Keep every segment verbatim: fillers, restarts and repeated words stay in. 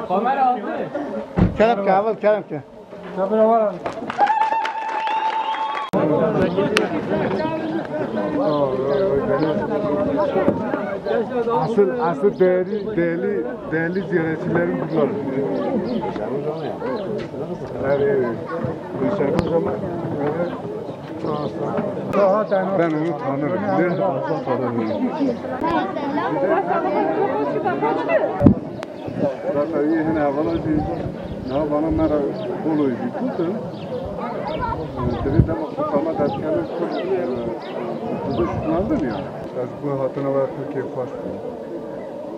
Kamera hazır. Kerem ke, heval kerem ke. Asıl, asıl değerli, değerli, değerli ziyaretçilerim bunlar. Evet, evet. Ben onu tanırım. Ne? Zaten iyi, hene hevala jî, niha vana me re bolo jî gotin. Divê dema ku qama derdikevin, kur, e, dibe şiklandin ya. Ez ji bo hatina we pir kêfxweş bûm.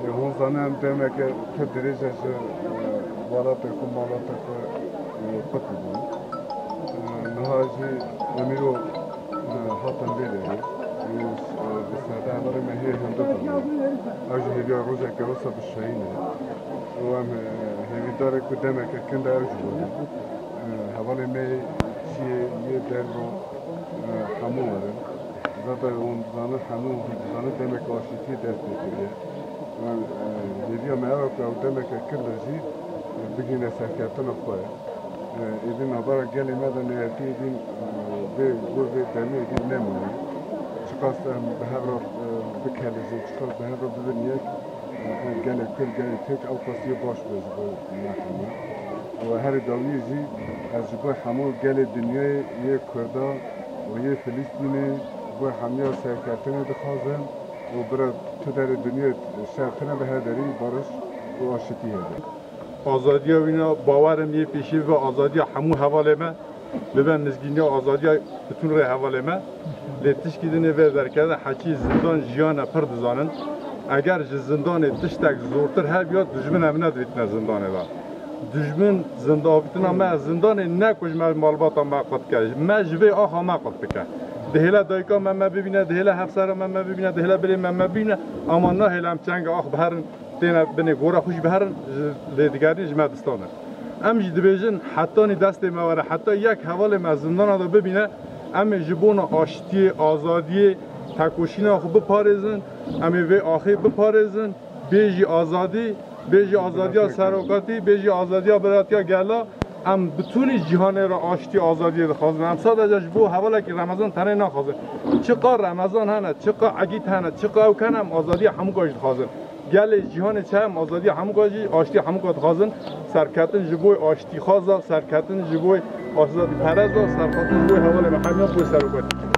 Lê hûn zanin em demeke pir dirêj e ji, e, welatê xwe, malatê xwe, e, qut bûm. E, niha jî em îro, e, hatin vê derê. Û, e, bi serde hevalê me hê hindik bûn. Ew jî hêviya rojeke wisa bişeyîne. Û em, e, hêvîdar in ku demeke kin de ew jî bûne. E, hevalê me çiyê yê derve, e, hemû werin. Zaten hûn dizanin hemû, hûn dizanin demeke aşîtiyê dest pê kiriye. Û em, e, hêviya me ew e ku ew demeke kin de jî, e, bigihîne serkeftina xwe. E, êdî navbera gelê me de neyartî êdî, e, vê, bo vê demê êdî nemûne. Çiqas em bi hev re, e, bikelijin, çiqas bi hev re bibin yek, e, gelê Kurd, gelê Tirk ew qasî baş be ji bo me hemû. Û herî dawiyê jî ez ji bo hemû gelê dinyayê yê Kurda û yê Filistînê ji bo hemiya serkeftinê dixwazim û bira tu derê dinyayê şer tune, bi her derî bariş û aşitî hebe. Azadiya wîna bawer im yê pêşî bibe azadiya hemû hevalê me, bibe mizgîniya azadiya bi tûn rê hevalê me. Lê tişkî din ê vê derkeve, heçî zindan jiyan e pir dizanin. Eger ji zindanê tiştek zortir hebiya, dijmin em nedivîtine zindanê ve. Dijmin zind-, avîtina me zindanê ne ku ji me malbata me qut ke. Me ji vê axa me qut bike. Dihêle dayika me me bibîne, dihêle hevsera me me bibîne, dihêle birê me me bibîne, ama nahêle em çenge ax biherin. Têne binê gora xwe jî biherin, ji lêdigerî ji me distan e. Em jî dibêjin, hetanî destê me were, heta yek hevalê me zindana de bibîne, em ê ji bona aştiyê, azadiyê, tekoşîna xwe biparêzin, em ê vê axê biparêzin, bê jî azadî, bê jî azadiya serokatî, bê jî azadiya biratiya gela. Em bi tûnî cîhanê re aştî azadiyê dixwazin. Em sadece ji bo hevalekî Remezan tenê naxwazin. Çiqa Remezan hene, çiqa Egîd hene, çiqa ew hene, em azadiya hemûka jî dixwazin. Gelê cîhanê çi heye, em azadiya hemûka jî, aştiya hemûka dixwazin. Serketin ji bo aştîxwaza, serketin ji bo azadîpereza, serketin ji bo hevalê me hemiyan bo serokatî.